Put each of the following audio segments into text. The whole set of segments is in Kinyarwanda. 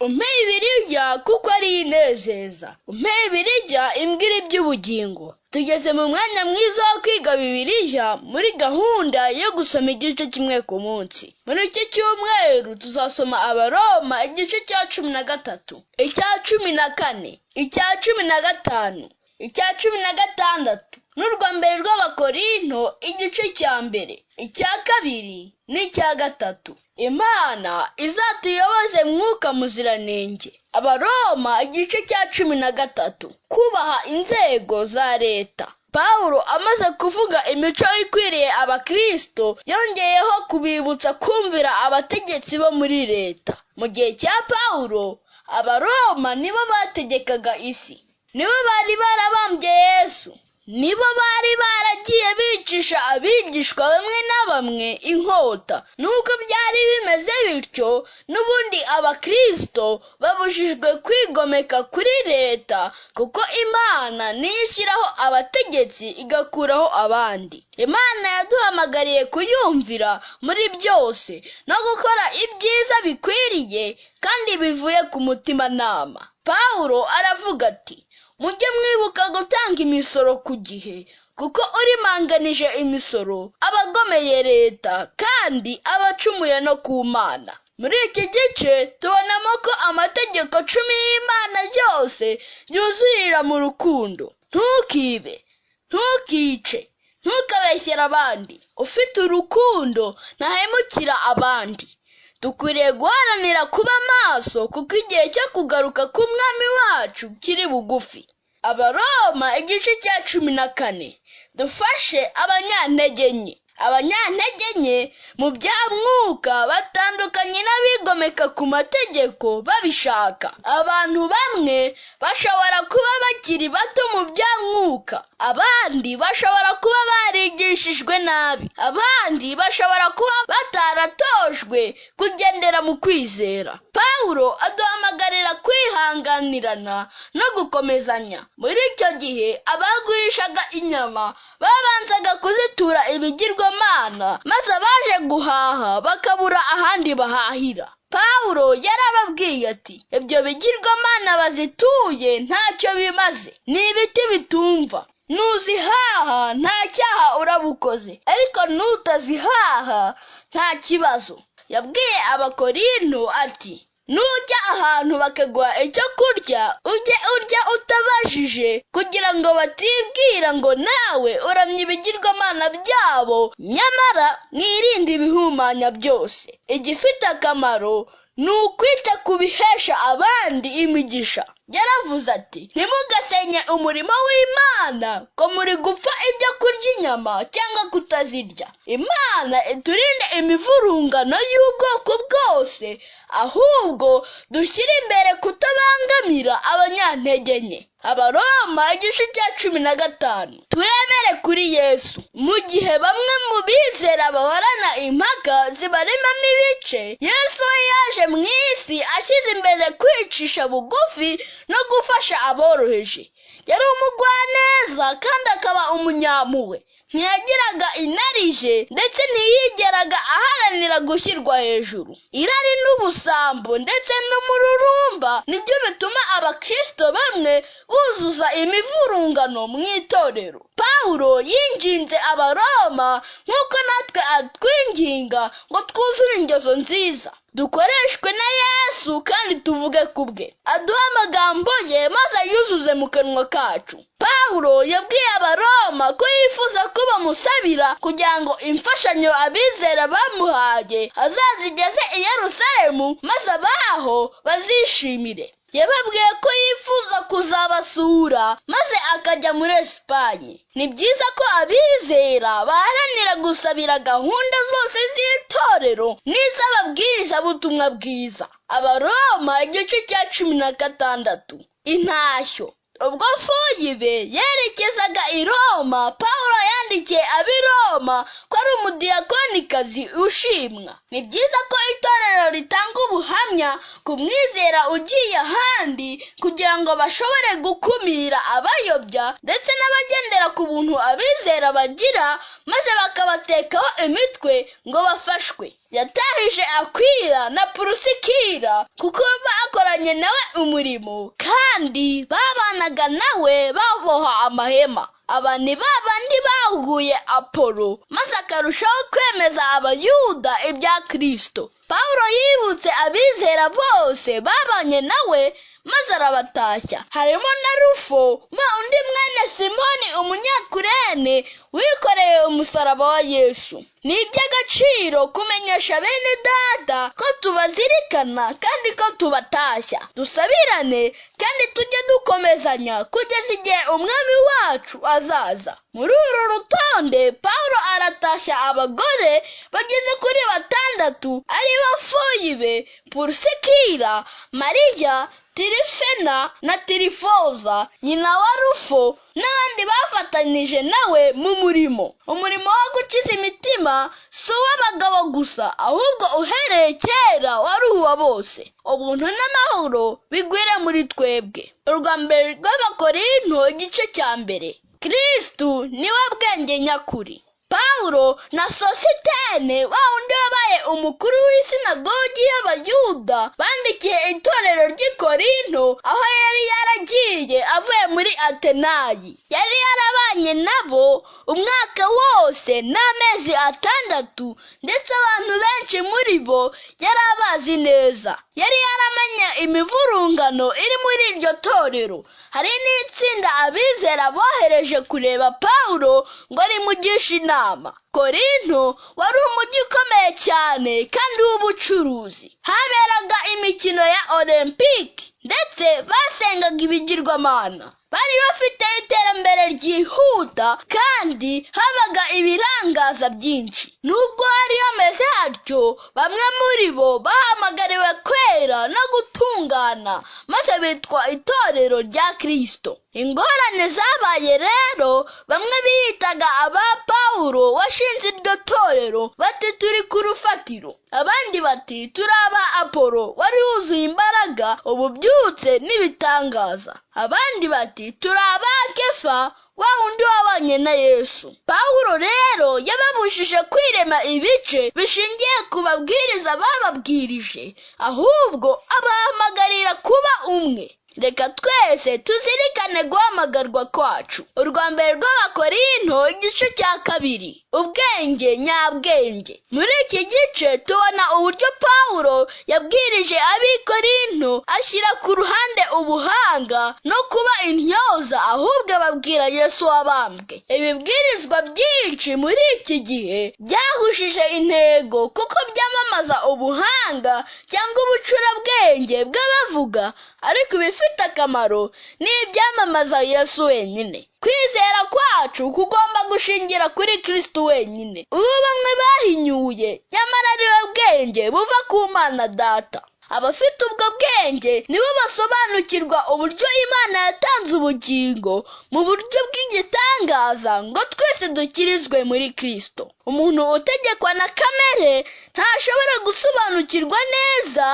Umpe Bibiliya kuko ari inezeza. Umpe Bibiliya imbwira iby'ubugingo. Tugeze mu mwanya mwiza wo kwiga Bibiliya muri gahunda yo gusoma igice kimwe ku munsi. Muri iki cyumweru tuzasoma Abaroma igice cya 13, icya 14, icya 15, icya 16, n'urwa mbere rw'Abakorinto igice cya 1, icya 2 n'icya 3. Imana izatuyoboze mwuka muziranenge. Abaroma igice cya 13. Kubaha inzego za leta. Pawulo amaze kuvuga imico ikwiriye Abakristo, yongeyeho kubibutsa kumvira abategetsi bo muri leta. Mu gihe cya Pawulo, Abaroma nibo bategekaga isi. Nibo bari barabambye Yesu. Nibo bari baragiye bicisha abigishwa bamwe na bamwe inkota. Nubwo byari bimeze bityo, n'ubundi Abakristo babujijwe kwigomeka kuri leta, kuko Imana niyo ishyiraho abategetsi igakuraho abandi. Imana yaduhamagariye kuyumvira muri byose no gukora ibyiza bikwiriye kandi bivuye ku mutimanama. Pawulo aravuga ati: mujye mwibuka gutanga imisoro ku gihe, kuko urimanganije imisoro aba agomeye leta kandi aba acumuye no ku Mana. Muri iki gice tubonamo ko amategeko 10 y'Imana yose yuzurira mu rukundo. Ntukibe, ntukice, ntukabeshyere abandi. Ufite urukundo ntahemukira abandi. Dukwiriye guharanira kuba maso kuko igihe cyo kugaruka k'Umwami wacu kiri bugufi. Abaroma igice cya 14. Dufashe abanyantege nke. Abanyantege nke mu bya mwuka batandukanye n'abigomeka ku mategeko babishaka. Abantu bamwe bashobora kuba bakiri bato mu bya mwuka, abandi bashobora kuba barigishijwe nabi, abandi bashobora kuba bataratojwe kugendera mu kwizera. Pawulo aduhamagarira kwihanganirana no gukomezanya. Muri icyo gihe abagurishaga inyama babanzaga kuzitura ibigirwamana, maze abaje guhaha bakabura ahandi bahahira. Pawulo yarababwiye ati: ibyo bigirwamana bazituye ntacyo bimaze, ni ibiti bitumva. Nuzihaha nta cyaha urabukoze, ariko nutazihaha nta kibazo. Yabwiye Abakorinto ati: nujya ahantu bakaguha icyo kurya, ujye urya utabajije, kugira ngo batibwira ngo nawe uramya ibigirwamana byabo, nyamara mwirinde ibihumanya byose. Igifite akamaro ni ukwita ku bihesha abandi imigisha. Yaravuze ati: ntimugasenye umurimo w'Imana ko muri gupfa ibyo kurya inyama cyangwa kutazirya. Imana iturinde imivurungano y'ubwoko bwose, ahubwo dushyire imbere kutabangamira abanyantege nke. Abaroma igice cya 15. Turebere kuri Yesu. Mu gihe bamwe mu bizera bahorana impaka zibaremamo ibice, Yesu we yaje mu isi ashyize imbere kwicisha bugufi no gufasha aboroheje. Yari umugwaneza kandi akaba umunyampuhwe. Ntiyagiraga inarije ndetse ntiyigeraga aharanira gushyirwa hejuru. Irari n'ubusambo ndetse n'umururumba nibyo bituma Abakristo bamwe buzuza imivurungano mu itorero. Pawulo yinginze Abaroma nk'uko natwe atwinginga ngo twuzure ingeso nziza, dukoreshwe na Yesu kandi tuvuge ku bwe. Aduhe amagambo ye maze ayuzuze mu kanwa kacu. Pawulo yabwiye Abaroma ko yifuza ko bamusabira kugira ngo imfashanyo abizera bamuhaye azazigeze i Yerusalemu, maze abaho bazishimire. Yababwiye ko yifuza kuzabasura maze akajya muri Esipanye. Ni byiza ko abizera baharanira gusabira gahunda zose z'itorero n'iz'ababwirizabutumwa bwiza. Abaroma igice cya 16. Intashyo. Ubwo Foyibe yerekezaga i Roma, Pawulo yandikiye ab'i Roma ko ari umudiyakonikazi ushimwa. Ni byiza ko itorero ritanga ubuhamya ku mwizera ugiye ahandi kugira ngo bashobore gukumira abayobya ndetse n'abagendera ku buntu abizera bagira, maze bakabatekaho imitwe ngo bafashwe. Yatahije Akwila na Purusikila kuko bakoze bakoranye nawe umurimo kandi babanaga nawe baboha amahema. Aba ni ba bandi bahuguye Apolo maze akarushaho kwemeza Abayuda ibya Kristo. Pawulo yibutse abizera bose babanye nawe maze arabatashya. Harimo na Rufo, undi mwene Simoni umunyakurene wikoreye umusaraba wa Yesu. Ni iby'agaciro kumenyesha bene data ko tubazirikana kandi ko tubatashya. Dusabirane kandi tujye dukomezanya kugeza igihe umwami wacu azaza. Muri uru rutonde Pawulo aratashya abagore bageze kuri 6 ari bo Foyibe, Purusikira, Mariya, Tirifena na Tirifoza, nyina wa Rufo, n'abandi bafatanije nawe mu murimo. Umurimo wo gukiza imitima si uw'abagabo gusa, ahubwo uhereye kera wari uwa bose. Ubuntu n'amahoro bigwire muri twebwe. Urwa mbere rw'Abakorinto igice cya 1. Kristu niwe bwenge nyakuri. Pawulo na Sositene, wa wundi wabaye umukuru w'isinagogi y'Abayuda, bandikiye itorero ry'i Korinto aho yari yaragiye avuye muri Atenayi. Yari yarabanye nabo umwaka wose n'amezi 6, ndetse abantu benshi muri bo yari abazi neza. Yari yaramenye imivurungano iri muri iryo torero. Hari n'itsinda abizera bohereje kureba Pawulo ngo rimugishe inama. Korinto wari umujyi ukomeye cyane kandi w'ubucuruzi. Haberaga imikino ya Olympique ndetse basengaga ibigirwamana. Bari bafite iterambere ryihuta kandi habaga ibirangaza byinshi. Nubwo hari hameze hatyo, bamwe muri bo bahamagariwe kwera no gutungana maze bitwa itorero rya Kristo. Ingorane zabaye rero, bamwe biyitaga aba Pawulo washinze iryo torero bati turi ku rufatiro, abandi bati turi aba Apolo wari wuzuye imbaraga, ububyutse n'ibitangaza, abandi bati turi aba Kefa, wa wundi wabanye na Yesu. Pawulo rero yababujije kwirema ibice bishingiye ku babwiriza bababwirije, ahubwo abahamagarira kuba umwe. Reka twese tuzirikane guhamagarwa kwacu. Urwa mbere rw'Abakorinto igice cya 2. Ubwenge nyabwenge. Muri iki gice tubona uburyo Pawulo yabwirije ab'i Korinto ashyira ku ruhande ubuhanga no kuba intyoza, ahubwo ababwira Yesu wabambwe. Ibibwirizwa byinshi muri iki gihe byahushije intego kuko byamamaza ubuhanga cyangwa ubucurabwenge bw'abavuga, ariko ibifite akamaro ni ibyamamaza Yesu wenyine. Kwizera kwacu kugomba gushingira kuri Kristo wenyine, uwo bamwe bahinyuye nyamara ari we bwenge buva ku Mana Data. Abafite ubwo bwenge nibo basobanukirwa uburyo Imana yatanze ubugingo mu buryo bw'igitangaza ngo twese dukirizwe muri Kristo. Umuntu utegekwa na kamere ntashobora gusobanukirwa neza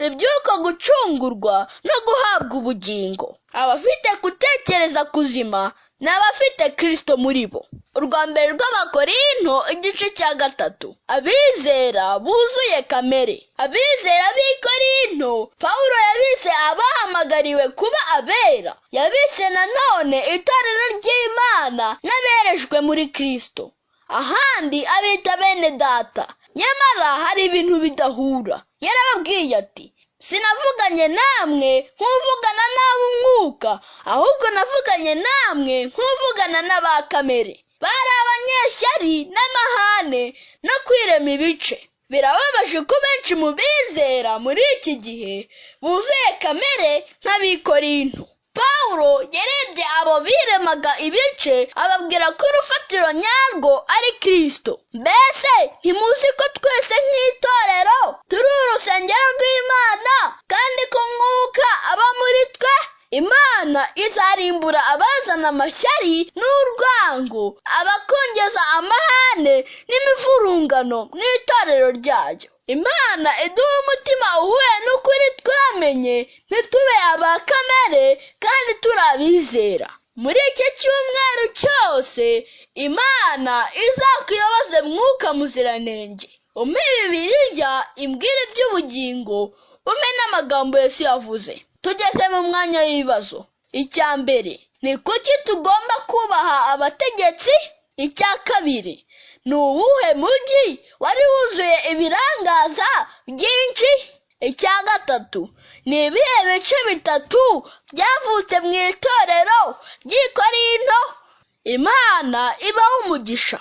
iby'uko gucungurwa no guhabwa ubugingo. Abafite gutekereza kuzima ni abafite Kristo muri bo. Urwa mbere rw'Abakorinto igice cya 3. Abizera buzuye kamere. Abizera b'i Korinto Pawulo yabise abahamagariwe kuba abera. Yabise nanone itorero ry'Imana n'aberejwe muri Kristo. Ahandi abita bene data. Nyamara hari ibintu bidahura. Yarababwiye ati sinavuganye namwe nk'uvugana n'ab'umwuka, ahubwo navuganye namwe nk'uvugana n'aba kamere. Bari abanyeshyari n'amahane no kwirema ibice. Birababaje ko benshi mu bizera muri iki gihe buzuye kamere nk'ab'i Korinto. Pawulo yarebye abo biremaga ibice ababwira ko urufatiro nyarwo ari Kristo. Mbese ntimuzi ko twese nk'itorero turi urusengero rw'Imana kandi ko Mwuka aba muri twe? Imana izarimbura abazana amashyari n'urwango, abakongeza amahane n'imivurungano mu itorero ryayo. Imana iduha umutima uhuye n'ukuri twamenye, ntitube aba kamere kandi turi abizera. Muri iki cyumweru cyose Imana izakuyoboze Mwuka Muziranenge. Umpe Bibiliya imbwira iby'ubugingo, Umpe n'amagambo Yesu yavuze. Tugeze mu mwanya w'ibibazo. Icya mbere, ni kuki tugomba kubaha abategetsi? Icya kabiri, ni uwuhe mujyi wari wuzuye ibirangaza byinshi? Icya gatatu, ni ibihe bice bitatu byavutse mu itorero ry'i Korinto? Imana ibahe umugisha.